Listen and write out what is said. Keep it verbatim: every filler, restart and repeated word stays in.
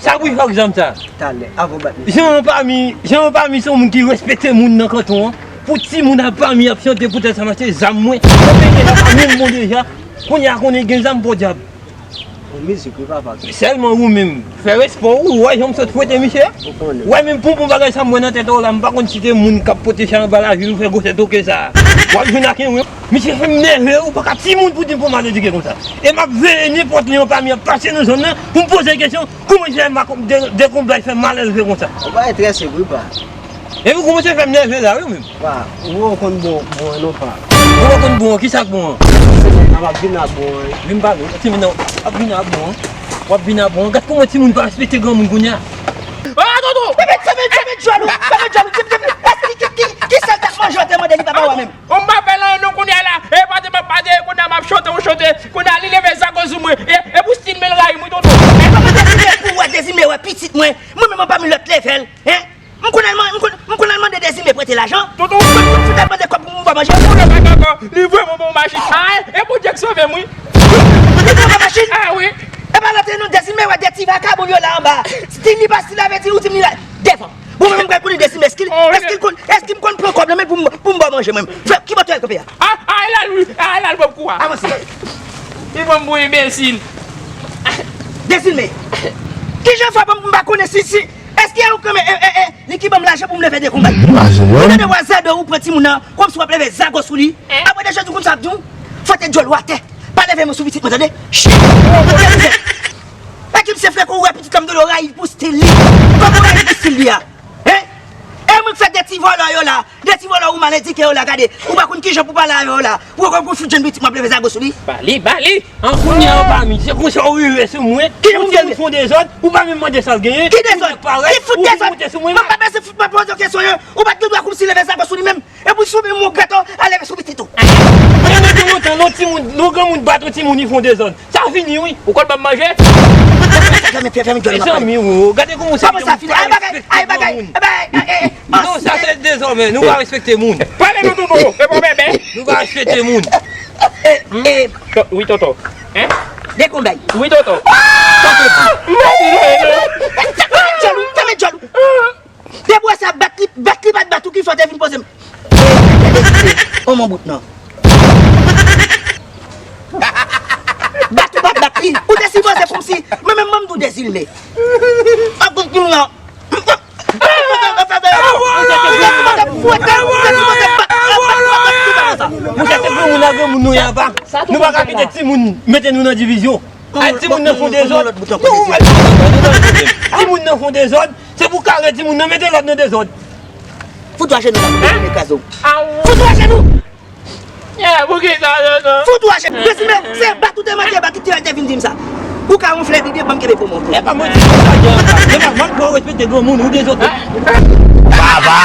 Sa pou fè ak zam sa? Talè, avan w bat mesye. Jan Pami, Jan Pami se yon moun ki respekte moun nan kanton an. Pou timoun ap Pami ap chante poutèt sa m achte zam mwen. Mwen peye la pa menm bon deja. Kounye a konnen gen zam podyab. Bon mizik wi papa. Sèlman ou menm. Fè respè w, ou wè jan m sot fwete misye. Ou konnen. Wè menm pou bon bagay sa m wè nan tèt ou la, m pa konn si se moun k ap pote chay anba lavil ou fè gwosè toke sa. W ap jwenn ak yon wi. Misye fè m nève, ou pa ka timoun pou di m pou m al edike konsa. E m ap veye nenpòt lè yon Pami ap pase nan zòn nan, pou m poze kesyon, kouman misye fè de, de konblay fè malèz vre konsa. Ou pa enterese wi pa. Epi w kòmanse fè m nève la wi ou menm. Pa, ou wè w konn bon, bon an non pa. Ou wè w konn bon an, kisa k bon an? Semenn nan w ap vin ak bon an wi. Vin pa vin, semenn nan w ap vin ak bon an. W ap vin ak bon an. Gad kòman timoun pa respekte granmoun kounye a. Ah, tonton! Fèmen, fèmen, fèmen djòl ou! Fèmen djòl ou! Di m, di m, èske ki, ki, ki sèl t ap manje w te mande li papa w a menm? Ou m pa fè l anyen non kounye a la. E pate m ap pate, kounye a m ap chante, ou chante. Kounye a li leve zago sou mwen. E, e pou stil men l rayi m wi tonton. E kòman Dezime pou wè Dezime wè pitit mwen? Mwen menm an pami lòt levèl, en? M konn al man-, m konn, m konn al mande Dezime prete lajan. Tonton, ou konn fout al mande kòb pou m ba manje. Tonton, pa kankan, li vrèman bon machin. Ah, e Bondye k sove m wi. Li vrèman bon machin? Ah wi. E pa lòt non, Dezime wè de ti vakabon yo la anba. Stil li pa stil la vle di ou di m li la. Devan. Bon, mwen menm m pral konnen Dezime, èske l, èske l konn, èske m konn pran kòb nan men l pou m, pou m ba manje mwen? Frè, ki bò w al kanpe a? Ah, ah, e la l wi. Ah, e la l ban m kou a. Avanse. Li ban m pou enbesil. Dezime. Kijan fè pou m pa konnen si, si, èske ou kanmen, e, e, e, li ki ban m lajan pou m leve de konbay? Ou tande wè zado ou pran timoun nan, kòmsi w ap leve zago sou li. Apre de jodi konn sa ap di w, fòte djòl ou atè. Pa leve men sou pitit mwen, tande? Chien. Ekip se frè ko ou wè pitit la m tande w rayi pou stil li. Kòman w rayi pou stil li a? Hein? E mwen k fè de ti vòlò yo la, de ti vòlò ou mal edike yo la, gade, ou pa konn kijan pou pale a yo la, ou wè kòm pou fout jwenn pitit m ap leve zago sou li. Ba li, ba li. An kounye a ou pa mi, se konsa ou rive sou mwen, ou di m fè yon dezòd, ou pa menm mande sa l genyen, ki dezòd? Ki fout dezòd? Mwen pa bezwen fout mwen poze w kesyon yo, ou pa t gen dwa kòmsi leve zago sou li menm, epi sou menm yon gato a leve sou pitit ou. Mwen mete lontan, non timoun, non granmoun bat yon timoun, li fè yon dezòd. Sa fini wi. Ou konn ban m manje? Fèmen, fèmen, fèmen djòl. Mezanmi, o, gade kòman se. Kòman sa fini? Ay bagay, ay bagay, ay bagay, ay, ay, ay. Non, sa se dezòmè, nou pa respekte moun. Pale nou tonton, e bon bebe. Nou pa respekte moun. E, e. Wi tonton. Hein? De konbay. Wi tonton. Tonton. Fèmen djòl ou, fèmen djòl ou. Depi w wè sa, bat li, bat li pa t bat ou ki fè w te vin poze m. On mon bout non. Dezilne. Ap goup moun la. Monchè, se granmoun la granmoun nou ye apa. Nou pa ka kite timoun mete nou nan divizyon. Ay, timoun nan fon dezòd. Nou wè, timoun nan fon dezòd. Se pou kare timoun nan mete lòd nan dezòd. Fout ou ajenou la, pou mwen kraze w. Fout ou ajenou! Fout ou ajenou! Prezime, se bat ou te mande, bat ou te, te vin di m sa. Ou ka wonfle lide, ban m kenbe pou mwen. E pa mwen di sa, e pa mwen, mwen respekte granmoun, ou dezòd. Baba!